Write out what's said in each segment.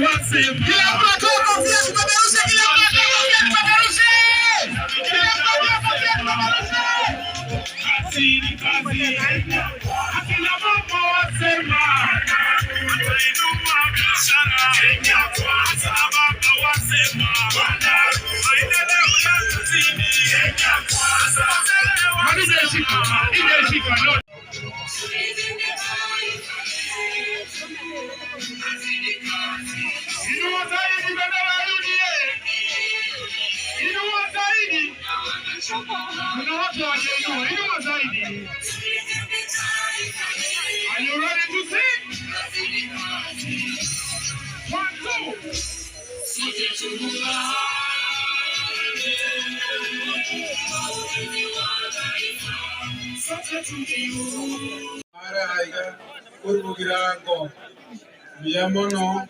Wasema Kila mtu atoe kofia tupeperushe, kila mtu atoe kofia tupeperushe. Kila mtu atoe kofia tupeperushe. Kazi ni kazi, akina mama wasema watainua biashara. Kenya kwanza, baba wasema maendeleo yanazidi. Kenya kwanza, Halijashika, halijashika no. Inua zaidi bendera ya UDA, inua zaidi. Kuna watu hawajainua, inua zaidi. Are you ready to sing? One, two. Sote tuungane wa taifa, sote tujiunge. Araiga korugirango mbuya mono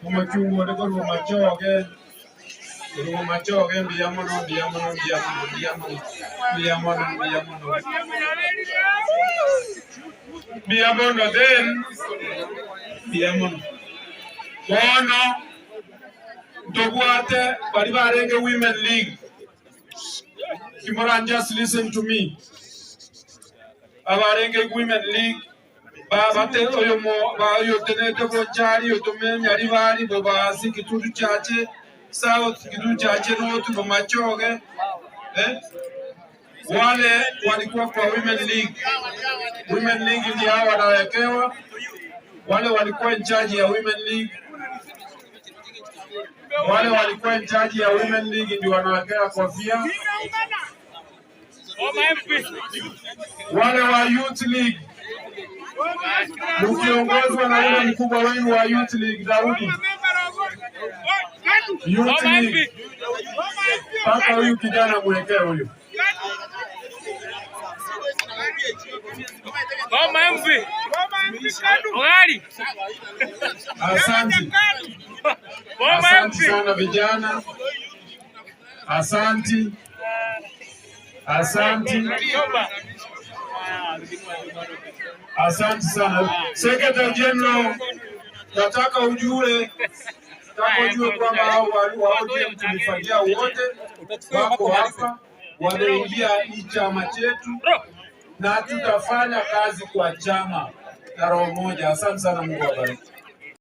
omachungwa korwa machoge, korwa machoge, mbuya mono, mbuya mono, mbuya mono, mbuya mono, mbuya mono, mbuya mono, mbuya mono, then mbuya mono. Bono ntobwate bari barenge Women League. Kimoran, just listen to me. Abarenge Women League babate oyo mo bayotenete bonchari otume Nyaribari bobasi Kitutu Chache South, Kitutu Chache North, Bomachoge, eh? Wale walikuwa kwa Women League. Women League ndio hao wanawekewa. Wale walikuwa in charge ya Women League, wale walikuwa in charge ya Women League ndio wanawekewa kofia. Wale wa Youth League mkiongozwa na yule mkubwa wenu wa Youth League Daudi, Youth League mpaka huyu kijana mwekee huyu. Asante, asante sana vijana, asante, asante, asante sana. Secretary General, nataka ujue kwamba hao wa ODM tulifagia wote wako hapa, wameingia hii chama chetu na tutafanya kazi kwa chama na roho moja. Asante sana, Mungu awabariki.